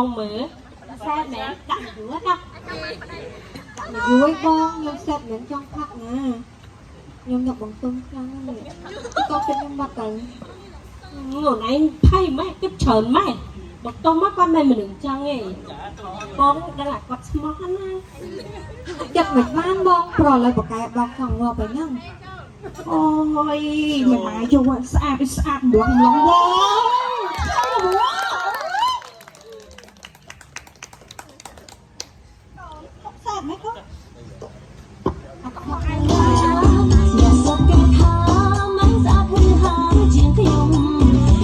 បងមើលសែតមែនដាក់យូរណា យូរឯងបងខ្ញុំសេតមិនចង់ផឹកណាខ្ញុំនឹកបងទុំខ្លាំងណាស់នេះក៏គិតខ្ញុំបាត់ទៅ ខ្លួនឯងភ័យម៉េះគិតច្រើនម៉េះបងទុំមកគាត់មិនមនុស្សចឹងឯងបងដឹងថាគាត់ស្មោះណា ចិត្តមិនបានបងប្រឡូវបកែបងខំងាប់ទៅហ្នឹង អូយមិនម៉ែយកស្អាតស្អាតម្លងម្លងវ៉ោស្អាតមែនកូន អ្នកសុកគេថាមិនស្អាតឬហាជាងខ្ញុំ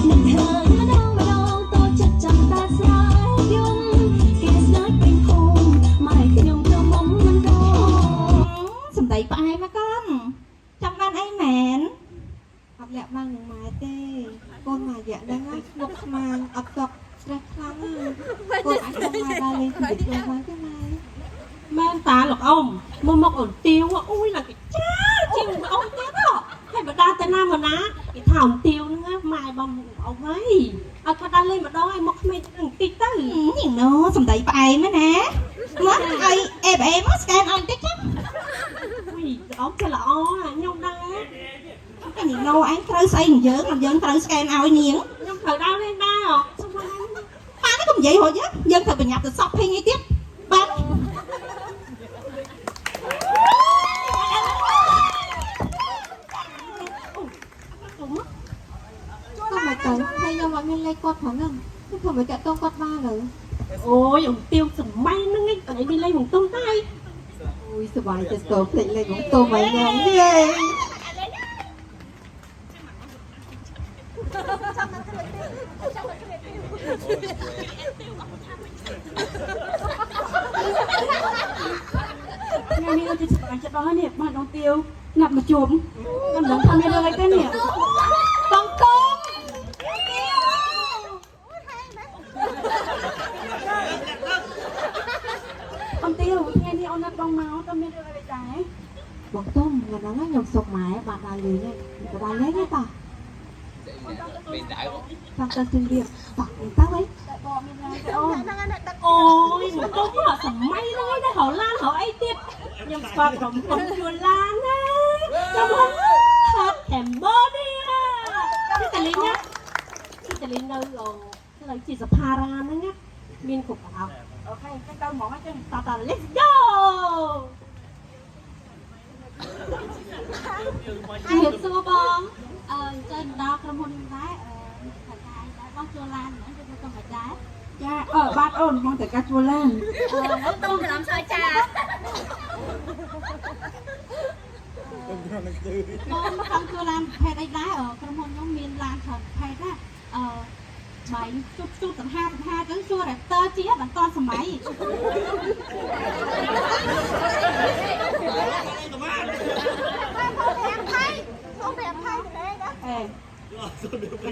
នឹកឃើញម្ដងម្ដងតូចចិត្តចាំតែស្រែកយំគេស្នេហ៍ពេញភូមិម៉ែខ្ញុំទៅមុំមិនរ សំដីផ្អែមមកកូនចង់បានអីមែន អត់លាក់បាននឹងម៉ែទេកូនមួយរយៈហ្នឹងស្មុកស្មាញអត់តក់ stress ខ្លាំងណាស់កូនអាចសុំម៉ែដើរលេងពីខ្លួនបានទេម៉ែ មែនតាលោកអ៊ំមកមកអូនទាវអូយឡើងគេចាជាងអ៊ំទៀតហ៎ហើយបដាទៅណាមកណាគេថាអូនទាវហ្នឹងម៉ែបងអ៊ំហើយឲ្យគាត់ដើរលេងម្ដងឲ្យមកក្មេងបន្តិចទៅ ញ៉ណូសំដីផ្អែមណាមកឲ្យអេបអេមកស្កែនឲ្យបន្តិចចា អូយអ៊ំចេះល្អខ្ញុំដែរ តែញ៉ណូឯងត្រូវស្អីនឹងយើងអត់យើងត្រូវស្កែនឲ្យនាង ខ្ញុំត្រូវដើរលេងដែរសុំមក បានទេកុំនិយាយហូចយើងត្រូវប្រញាប់ទៅ shopping អីទៀតបាទ ទុំ ក៏មិនទៅហើយខ្ញុំអត់មានលេខគាត់ផងហ្នឹងខ្ញុំធ្វើមិនតាក់ទងគាត់បានលើ អូយអូនទាវសម័យហ្នឹងឯងតែមានលេងបងទុំតែ អូយសប្បាយចិត្តទៅភ្លេចលេខបងទុំហើយហ្នឹងយេ ថ្ងៃនេះដូចជាសប្បាយចិត្តដល់ហើយនេះបានដងទាវណាត់មកជួបខ្ញុំមិនដឹងថាមានរឿងអីទេនេះ បងគុំ អូនទាវថ្ងៃនេះអូនណាត់បងមកតើមានរឿងអីដែរ បងទុំថ្ងៃហ្នឹងខ្ញុំសុកម៉ែបានដើរលេងហើយក៏ដើរលេងដែរតាតាទៅជម្រាបតាទៅអី បងមានឡានទេអូន អូយបងទុំសម័យហ្នឹងឯងដែររឡានរអីទៀតខ្ញុំស្គាល់ក្រុមហ៊ុនជួលឡានណាក្រុមហ៊ុន Hot Cambodia នេះតាលីងណានេះតាលីងនៅនៅជាសភារាហ្នឹងណាមានគ្រប់ទាំងអស់ អូខេចឹងទៅហ្មងហើយចឹង តត let's go ជំរាបសួរបងអឺចេញដល់ក្រុមហ៊ុនខ្ញុំដែរអឺត្រូវការអីដែរបងជួលឡានហ្នឹងគឺទៅមិនដែរ ចាអឺបាទអូនបងត្រូវការជួលឡាន អឺទុំច្រឡំសើចាបងចង់ជួលឡានប្រភេទអីដែរក្រុមហ៊ុនខ្ញុំមានឡានច្រើនប្រភេទណាអឺបាយជុបជុបសង្ហាសង្ហាចឹងជួល Raptor ជាបន្តសម័យ អេ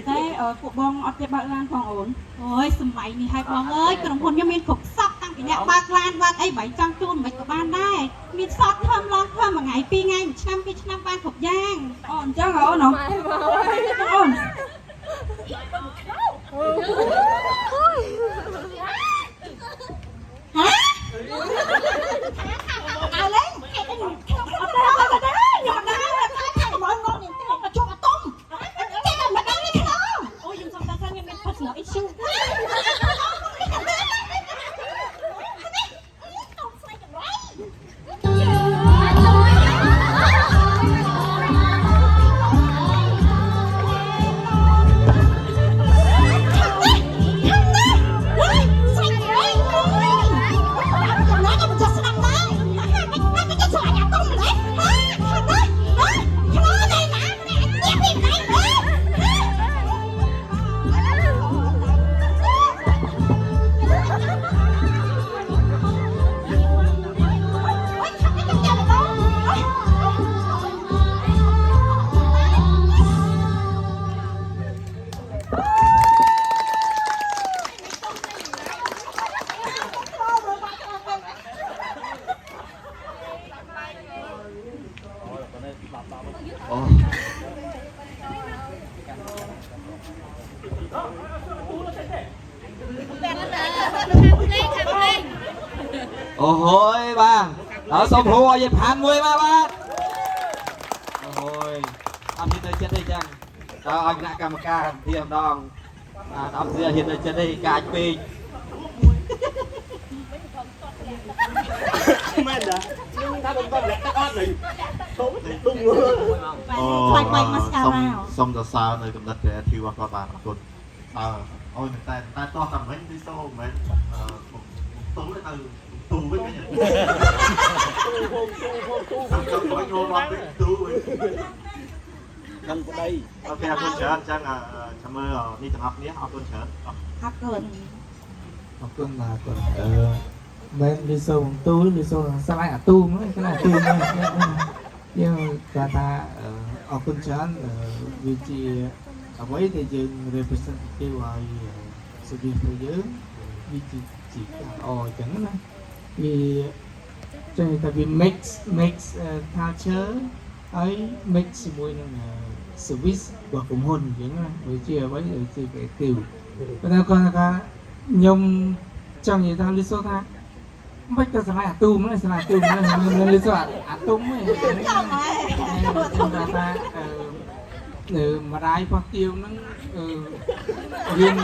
តែពួកបងអត់ចេះបើកឡានផងអូន អូយសម័យនេះហើយបងអើយក្រុមហ៊ុនខ្ញុំមានគ្រប់សពតាំងពីអ្នកបើកឡានបើកអីបាយចង់ជូនមិនក៏បានដែរមានសតធំឡងធំមួយថ្ងៃពីរថ្ងៃមួយឆ្នាំពីរឆ្នាំបានគ្រប់យ៉ាង អូអញ្ចឹងហ៎អូនអូន ហ៎អើលេងអត់ទេអត់ទេខ្ញុំអត់ដឹងថាកុំឲ្យងំខ្ញុំមកជួបអាទុំចេះមិនដឹងនេះក្នុង អូយខ្ញុំសុំតាខ្ញុំមាន personal issue តែ អូហូយបាទហើយសូមហូឲ្យយាយផាន់មួយបាទបាទអូហូយអត់ហ៊ានទៅចិត្តទេចឹងតើឲ្យគណៈកម្មការធាម្ដងបាទអត់ហ៊ានទៅចិត្តទេកាចពេក មែនតាខ្ញុំថាបងបងលាក់ទឹកអត់នេះធំដុំ អូ ខ្លាចបែកមកស្ការ សុំ មក សុំសរសើរនៅកំណត់ creative របស់គាត់បាទអរគុណអើអូយមែនតែតែតោះតែមិញទីសូមិនអឺទូទៅទូវិញវិញ ទូទូទូ ទូវិញចូលមកវិញទូវិញ នឹងប្តី OK អរគុណច្រើនអញ្ចឹងចាំមើលនេះទាំងអស់គ្នាអរគុណច្រើន អរគុណ អរគុណបាទអរគុណអឺមែនលីសូបងទូលីសូស្លាយអាទូហ្នឹងស្លាយអាទូហ្នឹងយើងគេថាអរគុណច្រើនវាជាអ្វីដែលយើង representative ឲ្យ service របស់យើងវាជាជាការល្អអញ្ចឹងណាវាចឹងថាវា mix culture ហើយ mix ជាមួយនឹង service របស់ក្រុមហ៊ុនអញ្ចឹងណាវាជាអ្វីដែលជា creative ប៉ុន្តែគាត់ថាខ្ញុំចង់និយាយថាលីសូថាមិនក៏ស្រឡាញ់អាទូមហ្នឹងស្រឡាញ់អាទូមហ្នឹងមិនលីសូអាទុំហ្នឹង ចង់ហើយ ខ្ញុំថាអឺនៅម្ដាយរបស់ទាវហ្នឹងអឺរៀន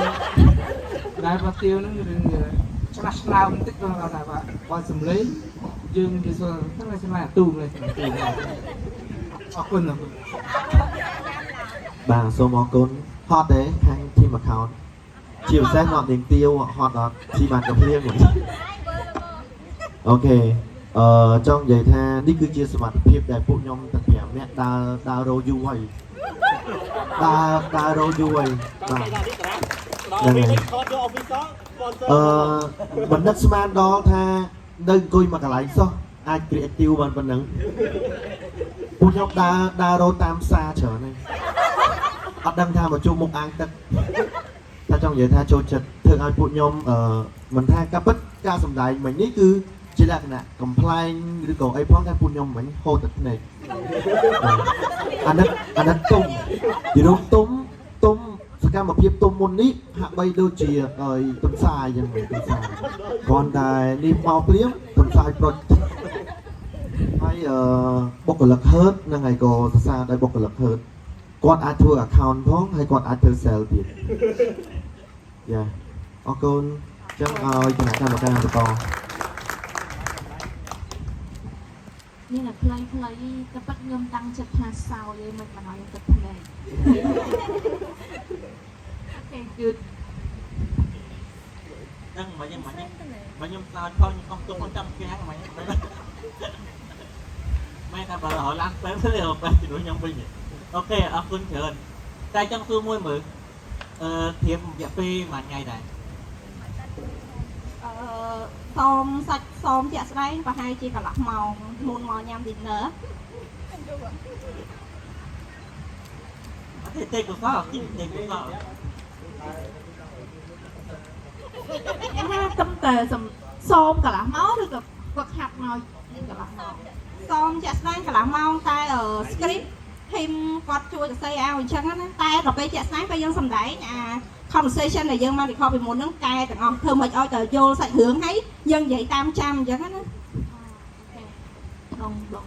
ម្ដាយរបស់ទាវហ្នឹងរឿងឆ្លាស់ឆ្លើមបន្តិចគាត់ថាបើសំលេងយើងលីសូថាស្រឡាញ់អាទូមហ្នឹងស្រឡាញ់អាទូមអរគុណអរគុណ បាទសូមអរគុណហត់ទេខាង team account ជាពិសេសមកនាងទាវហត់អត់ជីបានកំភ្លៀងមួយ OK អឺចង់និយាយថានេះគឺជាសមត្ថភាពដែលពួកខ្ញុំទាំង5នាក់ដើរដើររោយូរហើយដើរដើររោយូរហើយបាទ ដល់ពេលនេះថតយក officer sponsor អឺមិននឹកស្មានដល់ថានៅអង្គុយមកកន្លែងសោះអាច creative បានប៉ុណ្ណឹងពួកខ្ញុំដើរដើររោតាមផ្សារច្រើនហើយអត់ដឹងថាមកជួបមុខអាងទឹកតែចង់និយាយថាចូលចិត្តធ្វើឲ្យពួកខ្ញុំអឺមិនថាការពិតការសម្ដែងមិញនេះគឺជាលក្ខណៈកំ pl ែងឬក៏អីផងតែពួកខ្ញុំមិញហូរទឹកភ្នែកអាណិតអាណិតទុំពីរោមទុំទុំសកម្មភាពទុំមុននេះហាក់បីដូចជាអីទុំសាយយ៉ាងហ្នឹងទុំសាយគ្រាន់តែនេះមកភ្លាមទុំសាយប្រុចហើយអឺបុគ្គលិកហឺតហ្នឹងហើយក៏សរសើរដោយបុគ្គលិកហឺតគាត់អាចធ្វើ account ផងហើយគាត់អាចធ្វើ sale ទៀតយ៉ាអរគុណអញ្ចឹងឲ្យគណៈកម្មការបន្ត មានតែខ្លីខ្លីតែប៉ិតខ្ញុំតាំងចិត្តថាសោយឯងមិនមកឲ្យខ្ញុំទឹកភ្នែក Okay, good. ហ្នឹងមកខ្ញុំមកខ្ញុំមកខ្ញុំសើចផងខ្ញុំអស់ទុំចាំគាំងមកម៉ែថាបើរហឡានទៅទៅទៅជំនួយខ្ញុំវិញ OK អរគុណច្រើនតែចង់សួរមួយមើលអឺធៀបរយៈពេលមួយថ្ងៃដែរ អឺសមសាច់សមជាក់ស្ដែងប្រហែលជាកន្លះម៉ោងមុនមកញ៉ាំ dinner អត់ទេទេកុសលទេទេកុសល ថាកំតែសំសមកន្លះម៉ោងឬក៏គាត់ហាត់មកកន្លះម៉ោង សមជាក់ស្ដែងកន្លះម៉ោងតែ script ធីមគាត់ជួយសរសេរឲ្យអញ្ចឹងណាតែដល់ពេលជាក់ស្ដែងពេលយើងសម្ដែងអា conversation ដែលយើងបាន record ពីមុនហ្នឹងកែទាំងអស់ធ្វើមិនឲ្យតែយល់សាច់រឿងហើយយើងនិយាយតាមចាំអញ្ចឹងណា ដងដង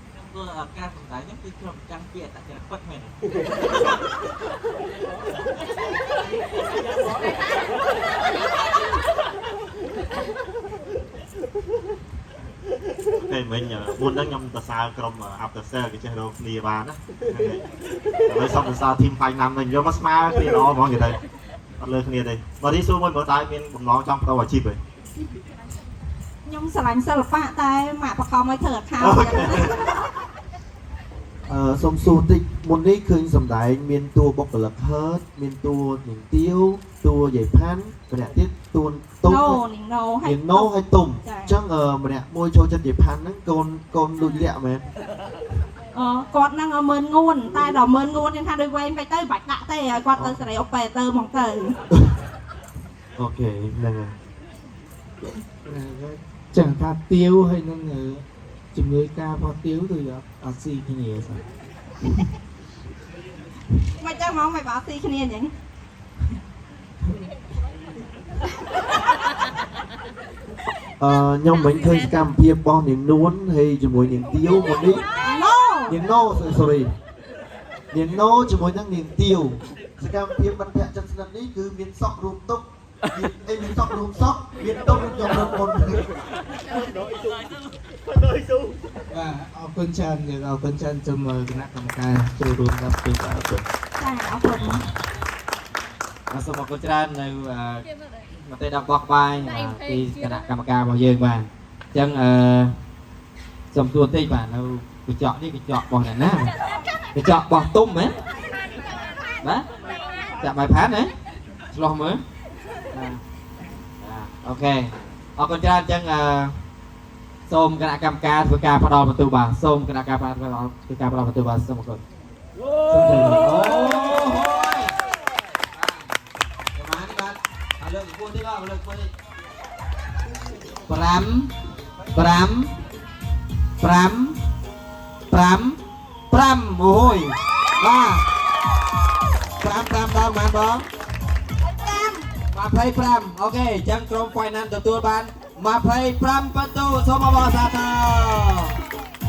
ខ្ញុំសួរការសម្ដែងហ្នឹងគឺខ្ញុំចាំពីអត្តចរិតពិតមែនទេ តែមិញមុនហ្នឹងខ្ញុំសរសើរក្រុម after sale គេចេះរកគ្នាបានណាហើយឥឡូវសុំសរសើរ team finance វិញយកមកស្មើគ្នាល្អហ្មងគេទៅអត់លើគ្នាទេបើនេះសួរមួយមើលដែរមានបំណងចង់បដូរអាជីពទេ ខ្ញុំស្រឡាញ់សិល្បៈតែម៉ាក់បខំឲ្យធ្វើ account អញ្ចឹងណា អឺសុំសួរតិចមុននេះឃើញសម្ដែងមានតួបុគ្គលិកហឺតមានតួនាងទាវតួយាយផាន់ម្នាក់ទៀតតួទុំ ណូនាងណូហើយ នាងណូហើយទុំ ចា អញ្ចឹងអឺម្នាក់មួយចូលចិត្តយាយផាន់ហ្នឹងកូនកូនលួចលាក់មែន អឺគាត់ហ្នឹងឲ្យមើលងួនតែដល់មើលងួនខ្ញុំថាដូចវែងពេកទៅមិនបាច់ដាក់ទេឲ្យគាត់ទៅសេរី operator ហ្មងទៅ OK ហ្នឹងហើយ ចឹងថាទាវហើយនឹងជំនួយការរបស់ទាវគឺអត់អត់ស៊ីគ្នាសោះ មិនចឹងហ្មងមិនបើស៊ីគ្នាអញ្ចឹង អឺខ្ញុំមិនឃើញសកម្មភាពរបស់នាងនួនហើយជាមួយនាងទៀវមុននេះនាងណូ sorry នាងណូជាមួយនឹងនាងទៀវសកម្មភាពមិត្តភក្តិចិត្តស្និទ្ធនេះគឺមានសក់រួមទុកមានអីមានសក់រួមសក់មានទុកខ្ញុំរត់មុន បាទអរគុណច្រើនយើងអរគុណច្រើនជំគណៈកម្មការចូលរួមដល់ពេលបាទអរគុណ ចាអរគុណ បាទសូមអរគុណច្រើននៅមតិដល់បោះក្បាយបាទពីគណៈកម្មការរបស់យើងបាទអញ្ចឹងអឺសូមទួបន្តិចបាទនៅកញ្ចក់នេះកញ្ចក់របស់អ្នកណាកញ្ចក់របស់ទុំហ៎បាទចាក់បាយផានហ៎ឆ្លោះមើលបាទអូខេអរគុណច្រើនអញ្ចឹងអឺសូមគណៈកម្មការធ្វើការផ្ដល់បន្ទូបាទសូមគណៈកម្មការធ្វើការផ្ដល់បន្ទូបាទសូមអរគុណសូមជម្រាបអូហូយ ប្រហែលបាទឲ្យលើកកម្ពស់តិចបាទលើកកម្ពស់តិច5 5 5 5 5អូយបាទ5 5ដងបានបង25អូខេអញ្ចឹងក្រុម Finance ទទួលបាន25ពិន្ទុសូមអបអរសាទរ។